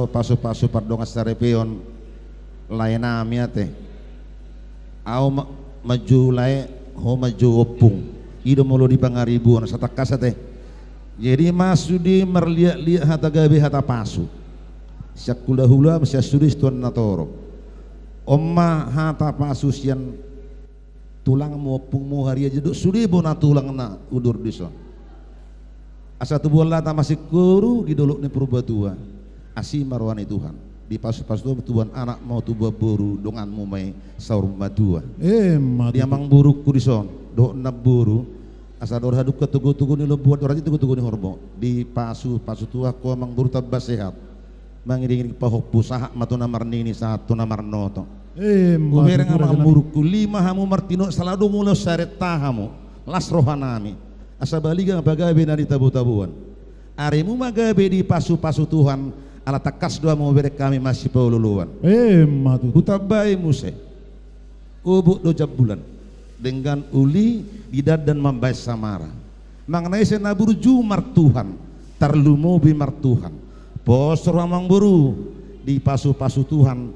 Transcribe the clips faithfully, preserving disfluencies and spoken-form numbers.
Pasu-pasu pardongan saripeon, lae nami ate. Au ma-, manjou lae, ho manjou ompung. I do molo di pangaribuan, satangkas ate. Jadi ma sude marliat-liat hata gabe, hata pasu. Sian hula-hula, sian sude tu na torop. On ma hata pasu sian tulangmu, ompungmu, hariaja dohot sude bona tulang na udur dison. Asa tubuan lata ma singkoru di dolok ni Purbatua. Asi ma roha ni Tuhan. Dipasu-pasu Tuhan, tubuan anak ma ho, tubuan boru, donganmu ma i saur matua. Emma tutu. Di amangborungku dison dohot namboru, asa dohot hadungka togu-togu ni lombu, dohot hita togu-togu ni horbo. Dipasu-pasu Tuhan ho amangboru, tamba sehat. Mangiring-iring pahompu, sahat ma tu na marnini, sahat tu na marnoto. Emma tutu, raja nami. Hubereng amangborungku, lima hamu martinodohon, sala dung ulaon sadari on hamu, las roha nami. Asa baliga ma pagabe na nitabo-taboan. Arimu ma gabe dipasu-pasu Tuhan, ala tangkas do hamu hubereng hami masipaolo-oloan. Emma tutu. Hutambai muse. Obuk do jambulan, denggan uli, di dandan mambahen samara. Manang na ise na burju martuhan, tarlumobi martuhan. Pos roha amangboru, dipasu-pasu Tuhan,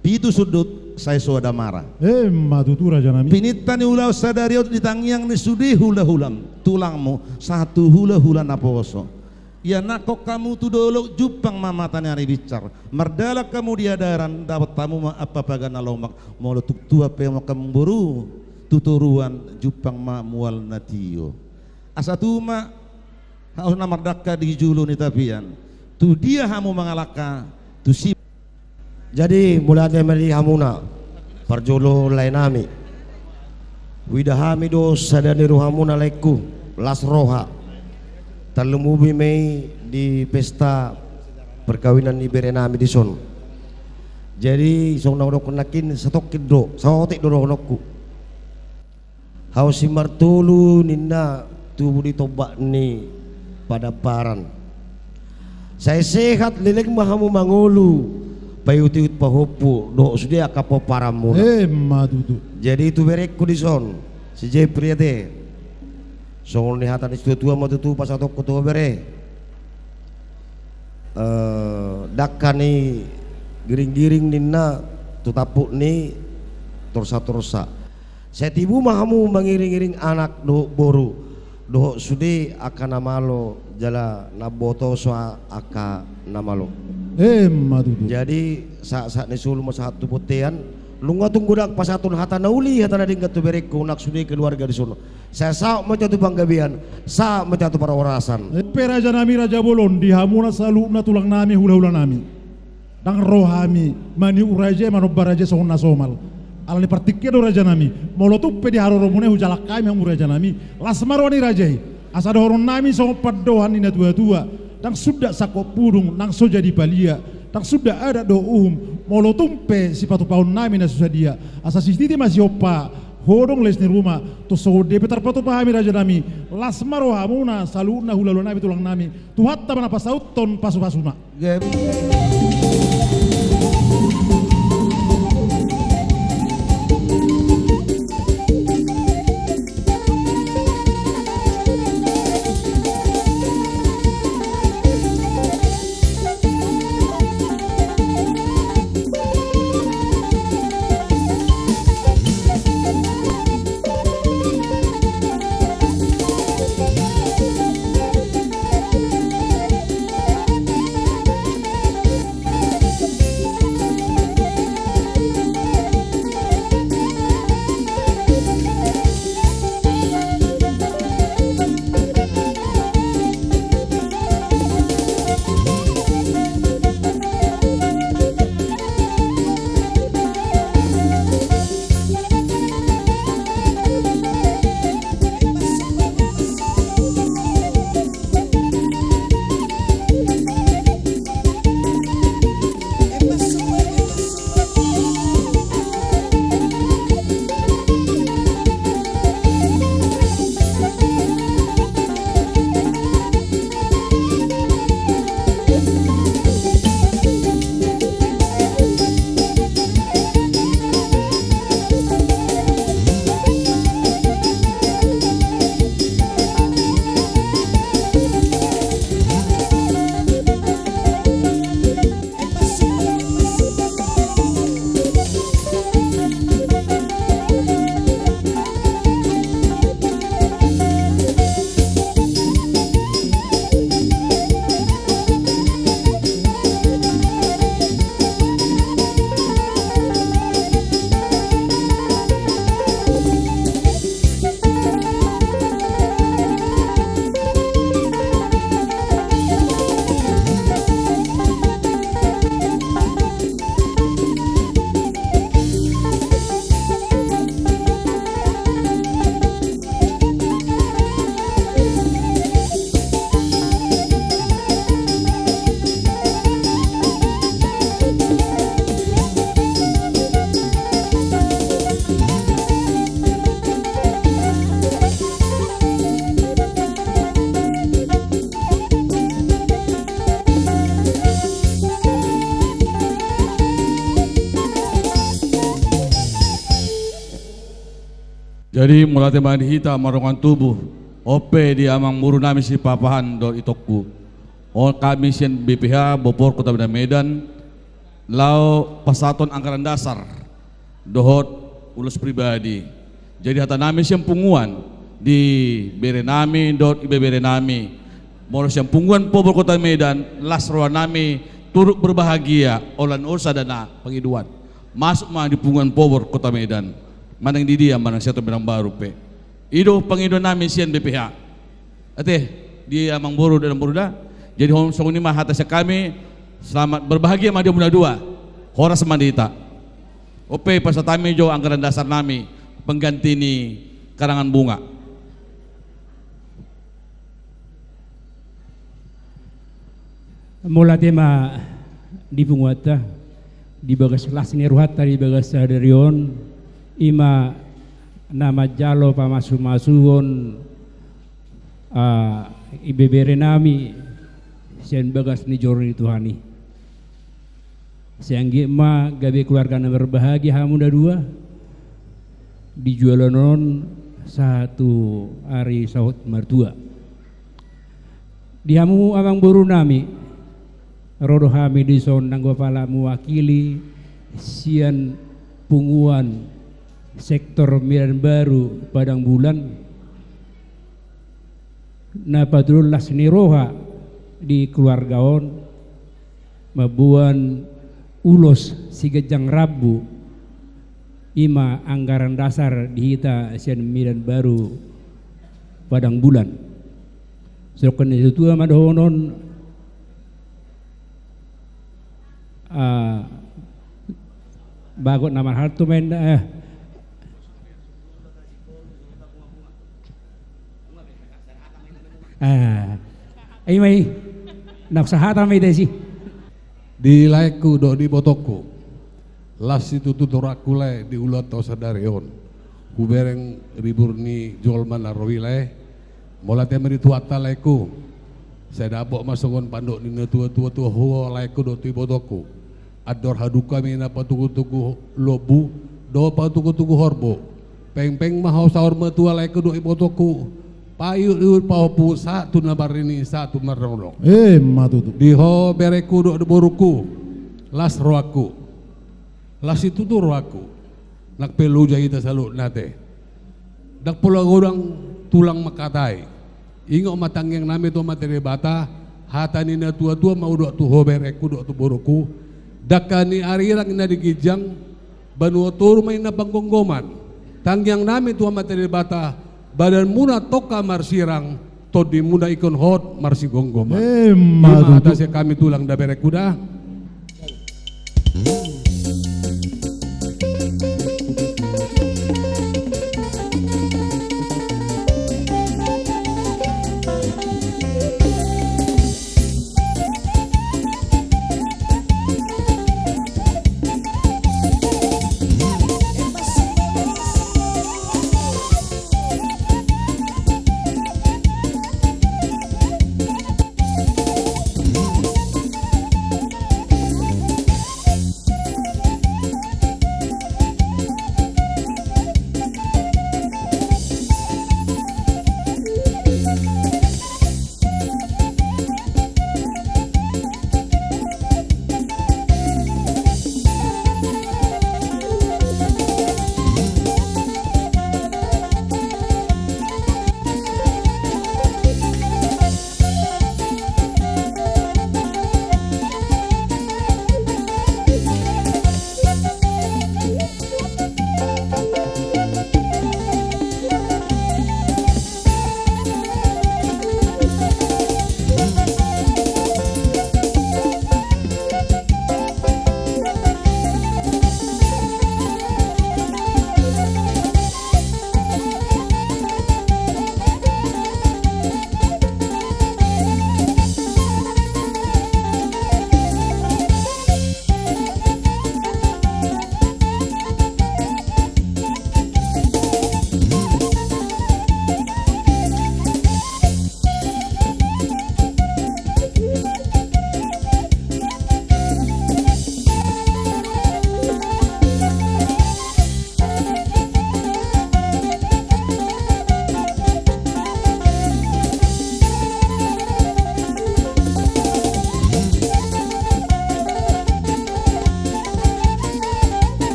pitu sundut sai soada mara. Emma tutu, raja nami. Pinta ni ulaon sadari on di tangiang ni sude hula-hulam, tulangmu, sahat tu hula-hula naposo. Ianakhon hamu tu dolok, jumpang ma mata ni ari binsar. Mardalan hamu di adaran, dapot hamu ma ampapaga na lomak. Molo tung tuat pe hamu amangboru, tu toruan jumpang ma mual na tio. Asa tubu ma hau na mardangka di jolo ni tapian. Tu dia hamu mangalangka, tu si Jadi, mauliate ma di hamuna, parjolo lae nami. Huida hami do sada ni rohamuna, laengku, las roha. Tarlumobi ma i di pesta perkawinan ni bere nami dison. Jadi, songon na hudokkon nangkin, satongkin do, saotik do dohononku. Hau si Martolu ninna, tubu di tombak ni Padamparan. Sai sehat, leleng ma hamu mangolu, paihut-ihut pahompu dohot sude angka pomparanmuna. Emma tutu. Jadi tu berengku dison, si Jepri ate. Songon ni hata ni situa-tua ma tutu pasahatonku tu ho, bere. Eh, dangka ni giring-giring ninna tu tampuk ni torsa-torsa. Sai tibu ma hamu mangiring-iring anak dohot boru, dohot sude angka na malo jala na botoso a-, angka na malo. Emma tutu. Jadi, sahat-sahat ni solu ma sahat tu bontean, nunga tung godang pasahaton hata na uli, hata na denggan tu berengku, nang sude keluarga dison. Sai saut ma hita tu panggabean, saut ma hita tu parhorasan. Pe raja nami, raja bolon, di hamuna saluhutna tulang nami, hula-hula nami. Ndang ro hami maniuk raja i, manomba raja i songon na somal. Alani partingkian do, raja nami. Molo tung pe di haroromuna i hujalang hami hamu, raja nami, las ma roha ni raja i. Asa dohonon nami songon pandohan ni natua-tua: Ndang sundat sangkop pudung nang so jadi palia, ndang sundat adat dohot uhum, molo tung pe sipatupaon nami na so sadia. Asa sititi ma sihompa, hodong les ni ruma. Tung songon dia pe tarpatupa hami, raja nami, las ma rohamuna saluhutna, hula-hula nami, tulang nami. Tuhanta ma na pasauthon pasu-pasuna. Jadi, mauliate ma di hita mardongan tubu, on pe di amangboru nami Sipapahan dohot itongku. On hami sian B P H Bopor Kota Medan, laho pasahathon anggaran dasar dohot ulos pribadi. Jadi, hata nami sian punguan di bere nami dohot ibebere nami, molo sian punguan Pobor Kota Medan, las roha nami turut berbahagia, holan on sada na pangidoan. Masuk ma di punguan Pobor Kota Medan. Manang di dia, manang sian Medan Baru pe. I do pangidoan nami sian B P H. Ate, di amangboru dohot amangboru da. Jadi, on songon i ma hata sian hami, selamat berbahagia ma di hamuna dua. Horas ma di hita. On pe pasahat hami jo anggaran dasar nami, pengganti ni karangan bunga. Mauliate ma di punguanta, di bagas las ni rohanta di bagas sadari on, i ma na manjalo pamasumasuon, ah, ibebere nami sian bagas ni joro ni Tuhan i. Sai anggiat ma gabe keluarga na berbahagia hamu na dua, di joloan on sahat tu ari saut martua. Di hamu amangboru nami, ro do hami dison nanggo pala mewakili sian punguan sektor Medan Baru Padang Bulan, na patulun las ni roha di keluarga on, mamboan ulos siganjang rambu, i ma anggaran dasar di hita sian Medan Baru Padang Bulan. Songon na tuatua ma dohonon, ah, bagot na marhalto ma inna, eh. Ah, i ma i. Na sahata ma i disi. Di laengku dohot di ibotongku. Las situtu rohangku lae di ulaonta sadari on. Hubereng ribur ni jolma na ro i lae. Mauliate ma di Tuhanta laengku. Sai dapot ma songon pandok ni na tuatua tu ho laengku dohot tu ibotongku. Andor hadungka ma i na patugutugu lombu, dohot patugutugu horbo. Pengpeng ma ho saur matua laengku dohot ibotongku. Paiut-iut pahompu sahat tu na marnini sahat tu marnono. Emma tutu. Di ho berengku dohot borungku. Las rohangku. Las situtu rohangku. Nang pe loja hita saluhutna ate. Ndang pola godang tulang mangkatai. Ingot ma tangiang nami tu Amanta Debata, hata ni na tuatua ma hudok tu ho berengku dohot tu borungku. Dangka ni arirang na di ginjang, banua toru ma inna panggomgoman. Tangiang nami tu Amanta Debata, badanmuna tongka marsirang, tondimuna ingkon hot marsigomgoman. Emma tutu. I ma hata sian hami tulang da berengku da.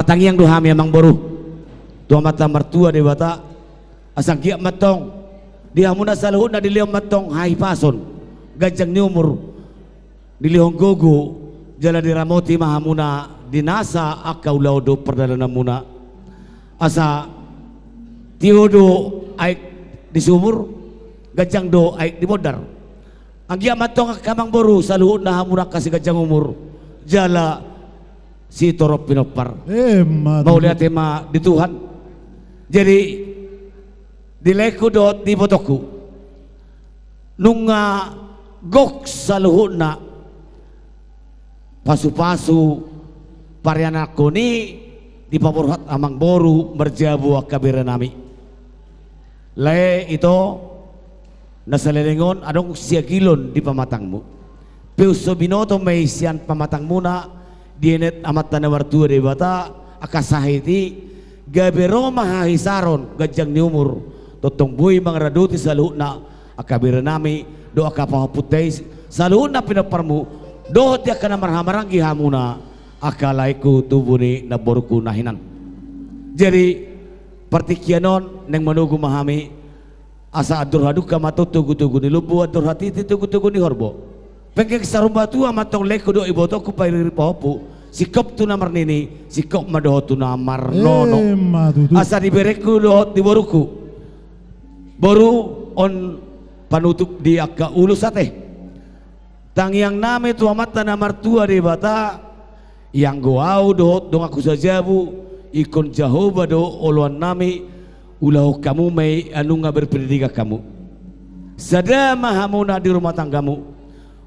Tangiang do hami amangboru tu Amanta Martua Debata, asa anggiat ma antong di hamuna saluhutna dilehon ma antong hahipason, ganjang ni umur, dilehon gogo, jala diramoti ma hamuna di nasa angka ulaon dohot pardalananmuna. Asa tio do aek di sumur, ganjang do aek di bondar. Anggiat ma antong angka amangboru saluhutna hamuna angka siganjang umur jala sitorop pinompar. Emma tutu. Mauliate ma di Tuhan. Jadi, di laengku dohot di ibotongku, nunga gok saluhutna pasupasu parianakhon i dipaborhat amangboru marjabu angka berenami. Lae ito, na saleleng on adong siagilon di pamatangmu. Pe unsai binoto ma i sian pamatangmuna dienet Amanta na Martua Debata angka sahit i, gabe ro ma hahisaron, ganjang ni umur, tongtong boi mangaradoti saluhutna angka berenami dohot angka pahompunta i, saluhutna pinomparmu dohot di angka na marhahamaranggi hamuna angka laengku tubu ni namborungku na hinan. Jadi, partingkian on naeng manogu ma hami, asa andor hadungka ma antong togutogu ni lombu, andor hatiti togutogu ni horbo. Penggeng saur matua ma antong laengku dohot ibotongku, pairing pahompu, singkop tu na marnini, singkop ma dohot tu na marnono. Emma tutu. Asa di berengku dohot di borungku, boru, on panutup di angka ulos ate. Tangiangnami tu Amanta na Martua Debata, ianggo ahu dohot donganku sajabu, ingkon Jahowa do oloannami, ulahon hamu ma i nunga berpendidikan hamu. Sada ma hamuna di rumah tanggamu.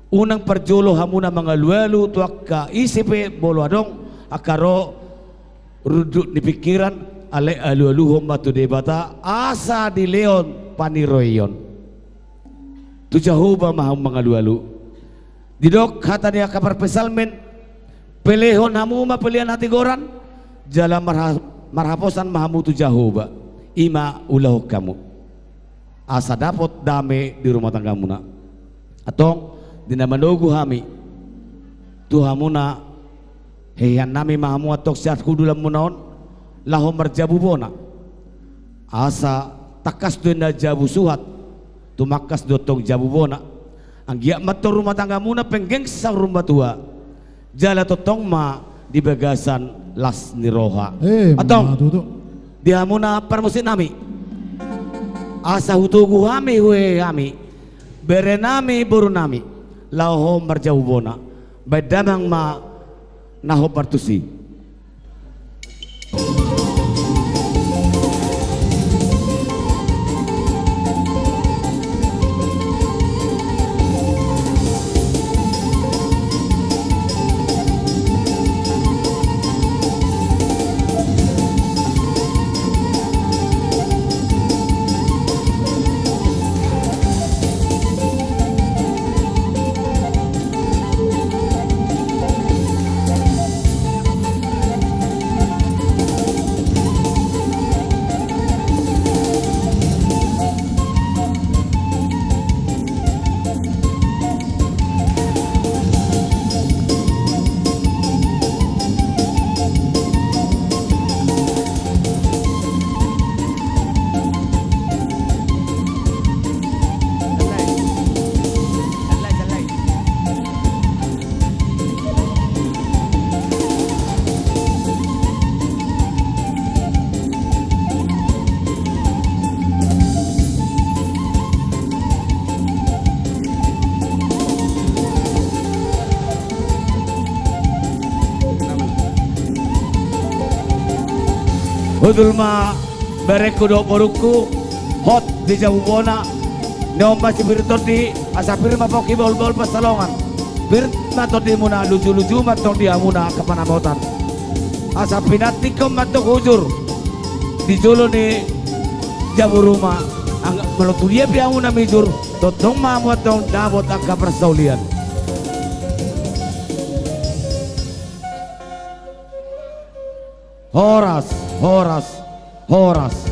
Unang parjolo hamuna mangalualu tu angka ise pe molo adong angka ro rundut ni pingkiran, alai alualuhon ma tu Debata asa dilehon paniroion. Tu Jahowa ma hamu mangalualu. Didok hata ni angka parpsalmen, pelehon hamu ma pelean hatigoran, jala marha-, marhaposan ma hamu tu Jahowa, i ma ulahon hamu, asa dapot dame di rumah tanggamuna. Antong, di na manogu hami tu hamuna, heheannami ma hamu antong sian hundulanmuna on, laho marjabu bona. Asa tangkas do ninna jabu suhat, tumangkas do antong jabu bona. Anggiat ma antong rumah tanggamuna penggeng saur matua, jala tongtong ma di bagasan las ni roha. Emma tutu. Antong, di hamuna parmusiknami, asa hutogu hami, huhehe hami, berenami, borunami, laho marjabu bona. Baen damang ma na hombar tusi. Hundul ma berengku dohot borungku, hot di jabu bona, nion ma sipir tondi, asa pir ma pongki bahulbahul pansalongan. Pir ma tondimuna, lujuluju ma antong di hamuna angka panamotan. Asa pinantikhon ma antong hujur di jolo ni jabu ruma, anggo molo tu dia pe hamuna mijur, tongtong ma hamu antong dapot angka parsaulian. Horas, horas, horas.